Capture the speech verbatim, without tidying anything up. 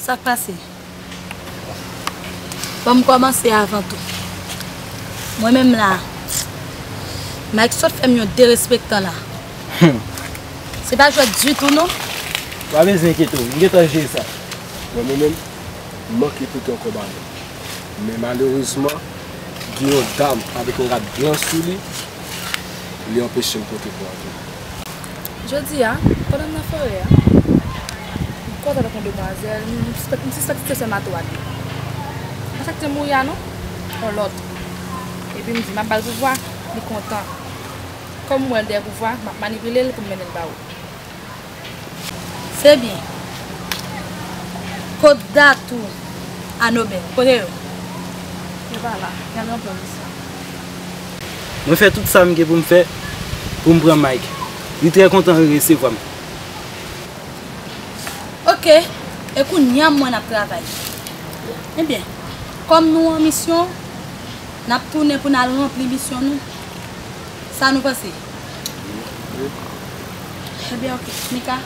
Sa k pase? Ban m kòmanse avan tou. Mwen menm la, Mike sot fè m yon derespektan la. Se pa jwèt ditou non. Pa bezwen enkyete w, m gentan jere sa. Bon, mwen menm, m manke pote yon kòb avè l. Men malerezman, gen yon dam avèk yon rad blan sou li, li anpeche m pote kòb avè l. Jodi a, pandan m nan forè a, m kwaze avèk yon demwazèl, m sispèk, m sispèk se sè Mato a li ye. Pa sa k te mouri a non, yon lòt. Epi m di, m ap ba l pouvwa, li kontan. Kòm m wè l dèyè pouvwa, m ap manipile l pou m mennen l ba ou. Se byen. Kot dat ou a Nobèl? Kote yo? Yo pa la. Y al ranpli yon misyon. Mwen fè tout sa m gen pou m fè pou m pran Mike. Li trè kontan resevwa m. Oke. E kounye a m wè n ap travay. Ebyen, kòm nou an misyon, n ap tounen pou n al ranpli misyon nou. Sa nou panse? Ebyen, oke. Mika,